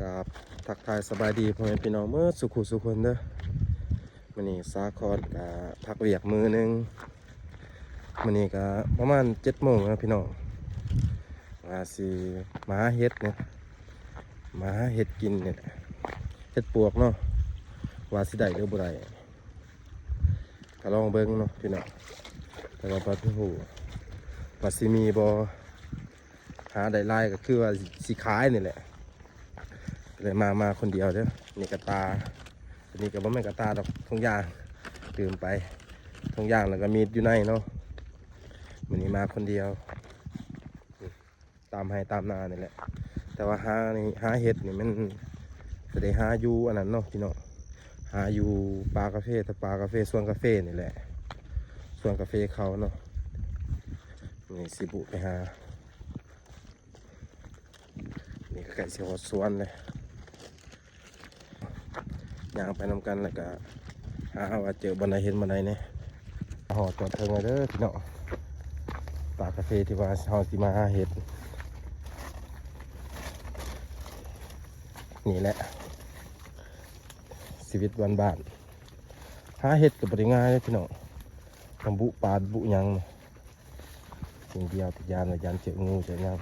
ຄັບ ທັກທາຍສະບາຍດີພໍ່ແມ່ພີ່ນ້ອງເໝິດສູ່ຄູ່ສູ່ຄົນເດີ. ມື້ນີ້ສາຄອນກະພັກວຽກມື້ໜຶ່ງ. ມື້ນີ້ກະປະມານເຈັດໂມງແລ້ວພີ່ນ້ອງ ວ່າຊິມາຫາເຫັດນີ້ ມາຫາເຫັດກິນນີ້ແຫຼະ ເຫັດປວກເນາະ ວ່າຊິໄດ້ຫຼືບໍ່ໄດ້ ກະລອງເບິ່ງເນາະພີ່ນ້ອງ. ແຕ່ວ່າບໍ່ຮູ້ວ່າຊິມີບໍ່ ຫາໄດ້ຫຼາຍກະຄືວ່າຊິຂາຍນີ້ແຫຼະ. ເລີຍມາ ມາຄົນດຽວເດີ. ນີ້ກະຕ່າ ອັນນີ້ກະບໍ່ແມ່ນກະຕ່າດອກ ຖົງຢາງ ລືມໄປ ຖົງຢາງ ແລ້ວກະມີດຢູ່ໃນເນາະ. ມື້ນີ້ມາຄົນດຽວ ຕາມໄຮ່ຕາມນານີ້ແຫຼະ. ແຕ່ວ່າຫານີ້ ຫາເຫັດນີ້ແມ່ນຈະໄດ້ຫາຢູ່ອັນນັ້ນເນາະພີ່ນ້ອງ ຫາຢູ່ປ່າກາເຟ ຖ້າປ່າກາເຟ ສວນກາເຟນີ້ແຫຼະ ສວນກາເຟເຂົາເນາະ. ນີ້ຊິບຸໄປຫາ ນີ້ກະໃກ້ຊິຮອດສວນແລ້ວ ຍ່າງໄປນຳກັນ ແລ້ວກະຫາວ່າເຈີບ່ອນໃດເຫັນບ່ອນໃດແດ່. ຮອດຈອດເຖິງແລ້ວເດີພີ່ນ້ອງ ປ່າກາເຟທີ່ວ່າເຮົາຊິມາຫາເຫັດ. ນີ້ແຫຼະຊີວິດບ້ານໆ ຫາເຫັດກະບໍ່ໄດ້ງ່າຍເດີພີ່ນ້ອງ ຕ້ອງບຸປ່າບຸຫຍັງ. ສິ່ງດຽວທີ່ຢ້ານ ຢ້ານເຈີງູເຈີຫຍັງ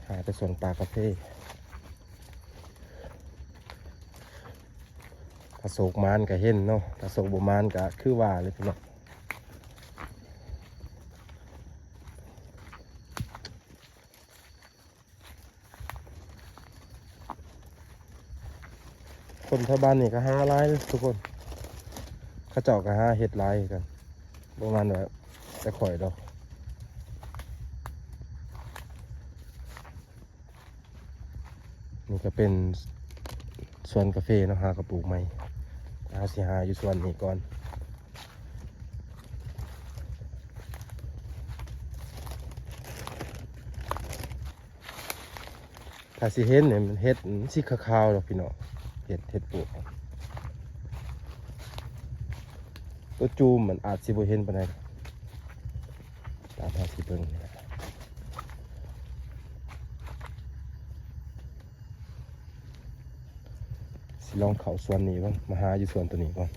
ຫາແຕ່ສວນປ່າກາເຟ. ຖ້າໂຊກໝານກະເຫັນເນາະ ຖ້າໂຊກບໍ່ໝານກະຄືວ່າແຫຼະພີ່ນ້ອງ. ຄົນແຖວບ້ານນີ້ກະຫາຫຼາຍທຸກຄົນ ເຂົາເຈົ້າກະຫາເຫັດຫຼາຍຄືກັນ ບໍ່ແມ່ນວ່າແຕ່ຂ້ອຍດອກ. ນີ້ກະເປັນສວນກາເຟເນາະ ຫາກະປູກໃໝ່. ເຮົາຊິຫາຢູ່ສວນນີ້ກ່ອນ. ຖ້າຊິເຫັນນີ້ມັນເຫັດ ມັນຊິຂາວໆດອກພີ່ນ້ອງ ເຫັດ ເຫັດປວກ. ໂຕຈູມມັນອາດຊິບໍ່ເຫັນປານໃດ ຕາມເຮົາຊິເບິ່ງນີ້ແຫຼະ. ຊິລອງເຂົ້າສວນນີ້ເບິ່ງ ມາຫາຢູ່ສວນໂຕນີ້ກ່ອນ.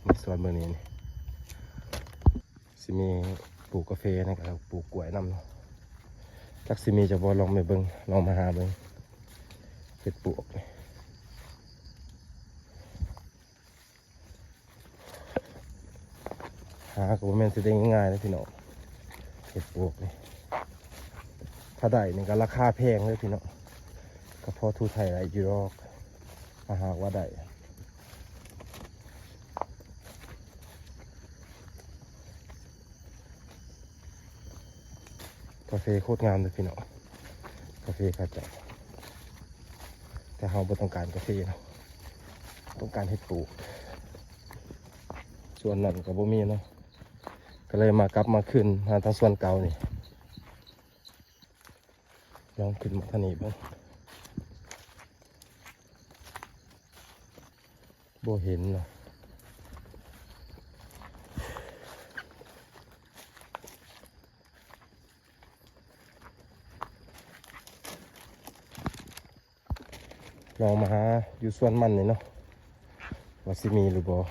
ນີ້ສວນເບິ່ງນີ້ ນີ້ ຊິມີປູກກາເຟ ແລ້ວກະປູກກ້ວຍນຳເນາະ. ຈັກຊິມີຈັກບໍ່ ລອງໄປເບິ່ງ ລອງມາຫາເບິ່ງ ເຫັດປວກນີ້. ຫາກະບໍ່ແມ່ນຊິໄດ້ງ່າຍໆເດ້ພີ່ນ້ອງ ເຫັດປວກນີ້. ຖ້າໄດ້ນີ້ກະລາຄາແພງເດ້ພີ່ນ້ອງ ກະພໍທູໄຖໄດ້ຢູ່ດອກ ຖ້າຫາກວ່າໄດ້. ກາເຟໂຄດງາມເດີພີ່ນ້ອງ ກາເຟເຂົາເຈົ້າ. ແຕ່ເຮົາບໍ່ຕ້ອງການກາເຟເນາະ ຕ້ອງການເຫັດປູກ. ສວນນັ້ນກະບໍ່ມີເນາະ ກະເລີຍມາ ກັບມາຄືນມາທາງສວນເກົ່ານີ້. ລອງຂຶ້ນມາທາງນີ້ເບິ່ງ ບໍ່ເຫັນເນາະ. ລອງມາຫາຢູ່ສວນມັນນີ້ເນາະ ວ່າຊິມີຫຼືບໍ່.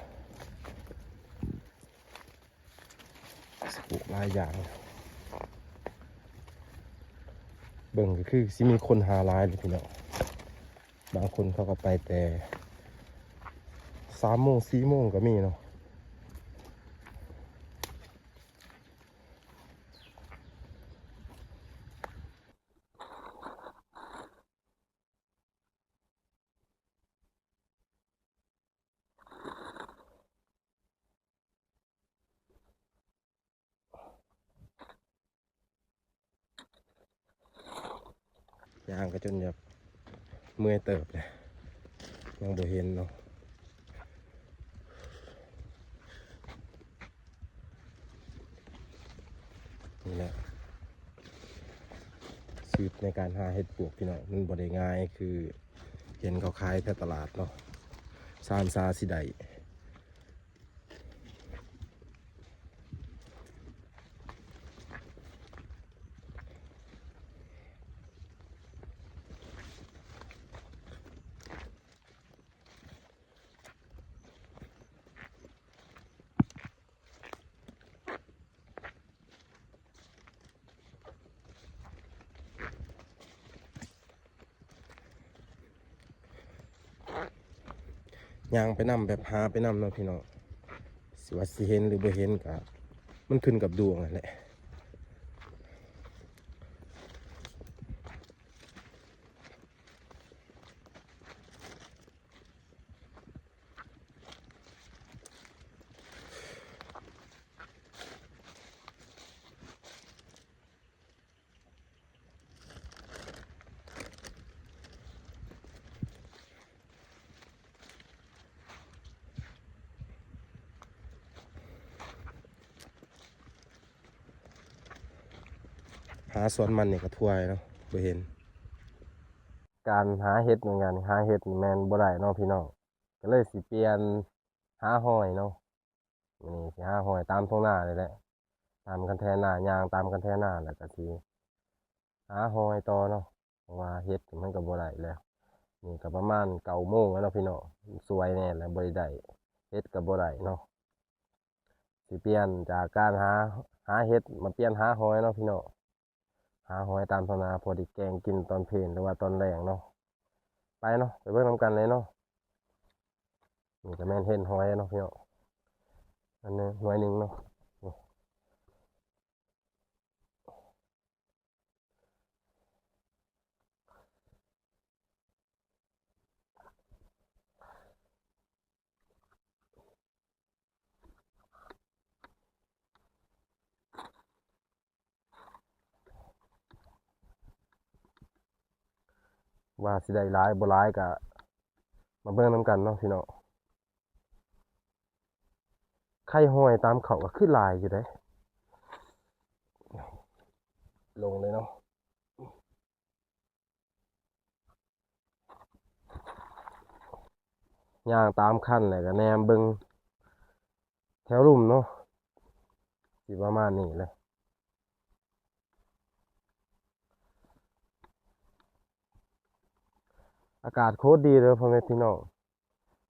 ປູກຫຼາຍຢ່າງ ເບິ່ງກະຄືຊິມີຄົນຫາຫຼາຍເລີຍພີ່ນ້ອງ. ບາງຄົນເຂົາກະໄປແຕ່ສາມໂມງ ສີ່ໂມງກະມີເນາະ. ຍ່າງກະຈົນຢາກເມື່ອຍເຕີບແຫຼະ ຍັງບໍ່ເຫັນເນາະ. ນີ້ແຫຼະຊີວິດໃນການຫາເຫັດປວກພີ່ນ້ອງ ມັນບໍ່ໄດ້ງ່າຍຄືເຫັນເຂົາຂາຍແຖວຕະຫຼາດເນາະ ຊານຊາຊິໄດ້. ຍ່າງໄປນຳ ແບບຫາໄປນຳເນາະພີ່ນ້ອງ. ຊິວ່າຊິເຫັນຫຼືບໍ່ເຫັນກະ ມັນຂຶ້ນກັບດວງຫັ້ນແຫຼະ. ຫາສວນມັນນີ້ກະຖ້ວຍເນາະ ບໍ່ເຫັນ. ການຫາເຫັດ ການຫາເຫັດນີ້ແມ່ນບໍ່ໄດ້ເນາະພີ່ນ້ອງ ກະເລີຍຊິປ່ຽນຫາຫອຍເນາະ. ມື້ນີ້ຊິຫາຫອຍຕາມທົ່ງນານີ້ແຫຼະ ຕາມຄັນແທນາ ຍ່າງຕາມຄັນແທນາ ແລ້ວກະຊິຫາຫອຍຕໍ່ເນາະ ເພາະວ່າເຫັດມັນກະບໍ່ໄດ້ແລ້ວ. ນີ້ກະປະມານເກົ້າໂມງແລ້ວເນາະພີ່ນ້ອງ ສວຍແດ່ແລ້ວ ບໍ່ໄດ້ໄດ້ ເຫັດກະບໍ່ໄດ້ເນາະ. ຊິປ່ຽນຈາກການຫາ ຫາເຫັດ ມາປ່ຽນຫາຫອຍເນາະພີ່ນ້ອງ. ຫາຫອຍຕາມທົ່ງນາ ພໍໄດ້ແກງກິນຕອນເພນ ຫຼືວ່າຕອນແລງເນາະ. ໄປເນາະ ໄປເບິ່ງນຳກັນເລີຍເນາະ. ນີ້ກະແມ່ນເຫັດຫອຍເນາະພີ່ນ້ອງ ອັນໜຶ່ງ ໜ່ວຍໜຶ່ງເນາະ. ວ່າຊິໄດ້ຫຼາຍບໍ່ຫຼາຍກະມາເບິ່ງນຳກັນເນາະພີ່ນ້ອງ. ໄຂ່ຫອຍຕາມເຂົ້າກະຄືຫຼາຍຢູ່ເດ້. ລົງເລີຍເນາະ. ຍ່າງຕາມຄັນແລ້ວກະແນມເບິ່ງແຖວລຸ່ມເນາະ ຊິປະມານນີ້ແຫຼະ. ອາກາດໂຄດດີເດີພໍ່ແມ່ພີ່ນ້ອງ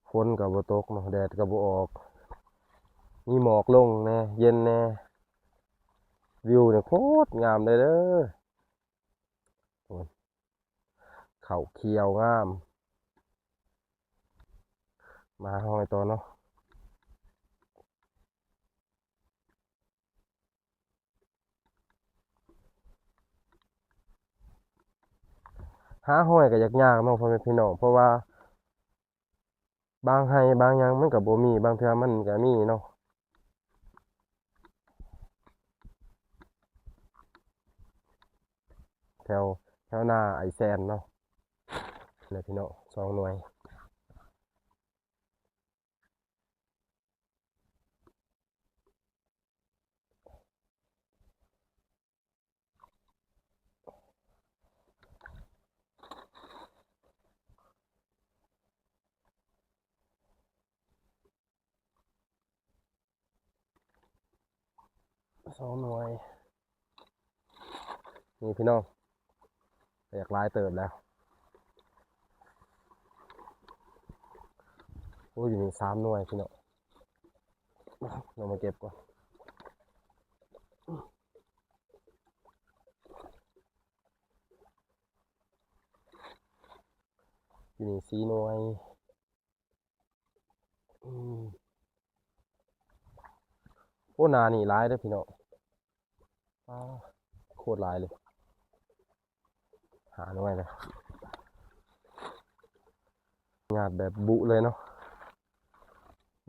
ຝົນກະບໍ່ຕົກເນາະ ແດດກະບໍ່ອອກ ມີໝອກລົງແດ່ ເຢັນແດ່. ວິວນີ້ໂຄດງາມເລີຍເດີ. ໂອ້ຍ ເຂົ້າຂຽວງາມ ມາຫາຫອຍຕໍ່ເນາະ. ຫາຫອຍກະຢາກຍາກເນາະພໍ່ແມ່ພີ່ນ້ອງ ເພາະວ່າ ບາງໄຮ່ບາງຫຍັງມັນກະບໍ່ມີ ບາງເທື່ອມັນກະມີເນາະ. ແຖວ ແຖວນາອ້າຍແຊນເນາະ ແລ້ວພີ່ນ້ອງ ສອງໜ່ວຍ. ສອງໜ່ວຍ ນີ້ພີ່ນ້ອງ ກະຢາກຫຼາຍເຕີບແລ້ວ. ໂອ້ຍ ຢູ່ນີ້ສາມໜ່ວຍພີ່ນ້ອງ ລົງມາເກັບກ່ອນ. ຢູ່ນີ້ສີ່ໜ່ວຍ. ອືມ ໂອ້ ໜ້ານີ້ຫຼາຍເດີພີ່ນ້ອງ ປາ ໂຄດຫຼາຍເລີຍ ຫ້າໜ່ວຍເລີຍ. ຍາດແບບບຸເລີຍເນາະ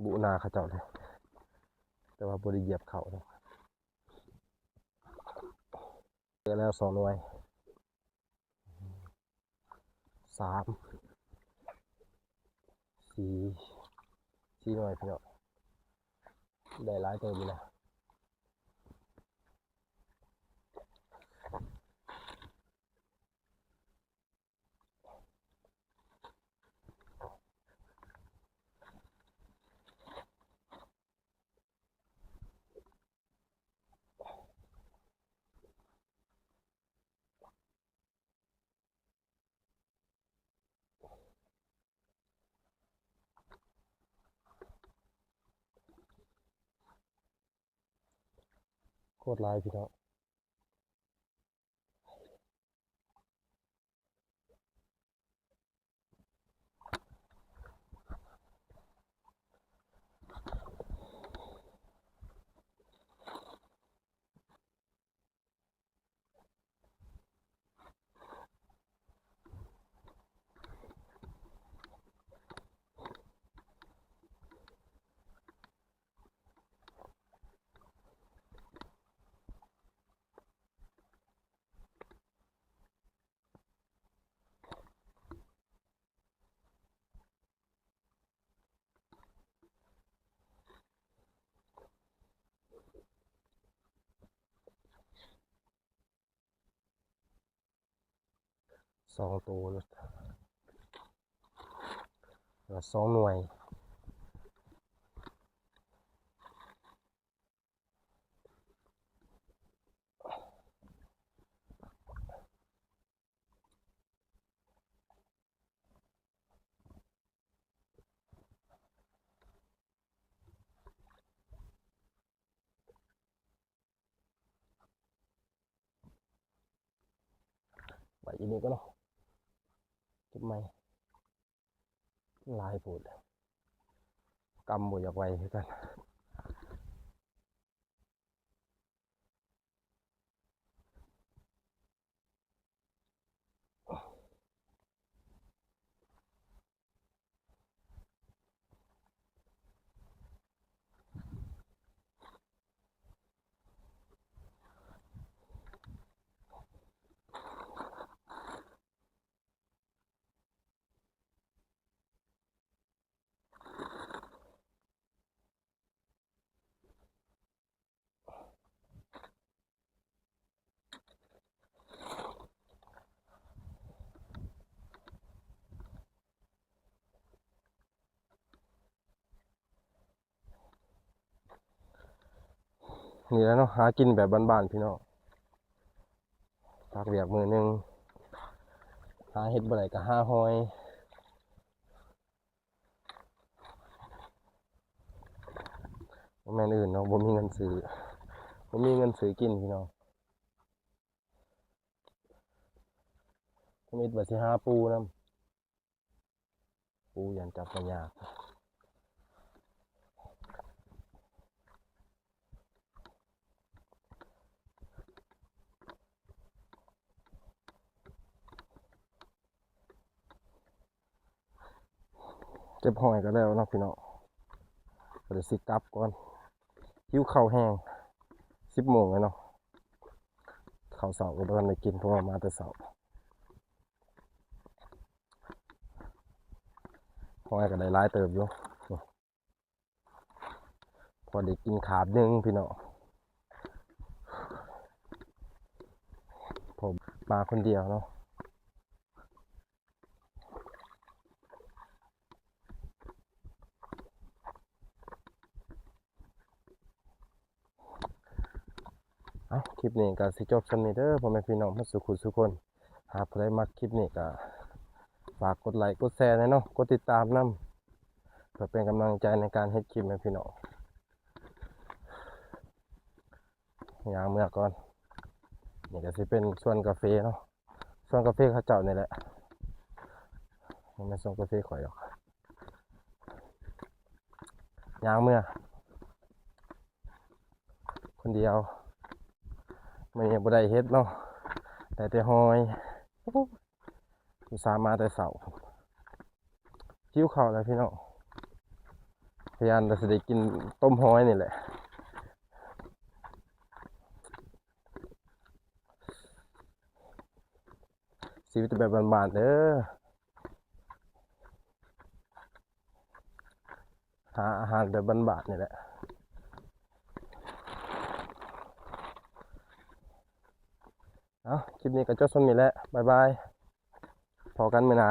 ບຸໜ້າເຂົາເຈົ້າເລີຍ ແຕ່ວ່າບໍ່ໄດ້ຢຽບເຂົ້າເນາະ. ເຈີແລ້ວສອງໜ່ວຍ ສາມ ສີ່ ສີ່ໜ່ວຍພີ່ນ້ອງ ໄດ້ຫຼາຍເຕີບຢູ່ນະ. ໂຄດຫຼາຍພີ່ນ້ອງ. ສອງໂຕໂລດ ລະສອງໜ່ວຍ. ໄວ້ອີກນີ້ກ່ອນເນາະ ເກັບໃໝ່. ຫຼາຍໂພດ ກຳບໍ່ຢາກໄວຄືກັນ. ນີ້ແຫຼະເນາະ ຫາກິນແບບບ້ານໆ ພີ່ນ້ອງ. ພັກວຽກມື້ໜຶ່ງ ຫາເຮັດບໍ່ໄດ້ກໍຫາຫອຍ. ບໍ່ແມ່ນອື່ນເນາະ ບໍ່ມີເງິນຊື້ ບໍ່ມີເງິນຊື້ກິນ ພີ່ນ້ອງ. ທຳອິດວ່າຊິຫາປູນຳ ປູຢ້ານຈັບມາຍາກ. ເກັບຫອຍກໍແລ້ວເນາະ ພີ່ນ້ອງ ກໍໄດ້ຊິກັບກ່ອນ. ຫິວເຂົ້າແຮງ ສິບໂມງແລ້ວເນາະ. ເຂົ້າເຊົ້າກໍບໍ່ທັນໄດ້ກິນ ເພາະວ່າມາແຕ່ເຊົ້າ. ຫອຍກໍໄດ້ຫຼາຍເຕີບຢູ່ ພໍໄດ້ກິນຄາບໜຶ່ງ ພີ່ນ້ອງ. ເພາະມາຄົນດຽວເນາະ. ເອົາ ຄລິບນີ້ກໍຊິຈົບສ່ຳນີ້ເດີ ພໍ່ແມ່ພີ່ນ້ອງໝົດສູ່ຜູ້ສູ່ຄົນ. ຫາກຜູ້ໃດມັກຄລິບນີ້ກໍຝາກກົດໄລກົດແຊແດ່ເນາະ ກົດຕິດຕາມນຳ ເພື່ອເປັນກຳລັງໃຈໃນການເຮັດຄລິບໃຫ້ພີ່ນ້ອງ. ຍ່າງເມືອກ່ອນ. ນີ້ກໍຊິເປັນສວນກາເຟເນາະ ສວນກາເຟເຂົາເຈົ້ານີ້ແຫຼະ ບໍ່ແມ່ນສວນກາເຟຂ້ອຍດອກ. ຍ່າງເມືອຄົນດຽວ ມື້ນີ້ບໍ່ໄດ້ເຮັດເນາະ ໄດ້ແຕ່ຫອຍ. ອຸດສ່າມາແຕ່ເຊົ້າ ຫິວເຂົ້າແລ້ວພີ່ນ້ອງ. ພະຍານວ່າຊິໄດ້ກິນຕົ້ມຫອຍນີ້ແຫຼະ. ຊີວິດແບບບ້ານໆເດີ ຫາອາຫານແບບບ້ານໆນີ້ແຫຼະ. ເອົາ ຄລິບນີ້ກໍຈົບສ່ຳນີ້ແຫຼະ ບາຍບາຍ ພໍ້ກັນມື້ໜ້າ.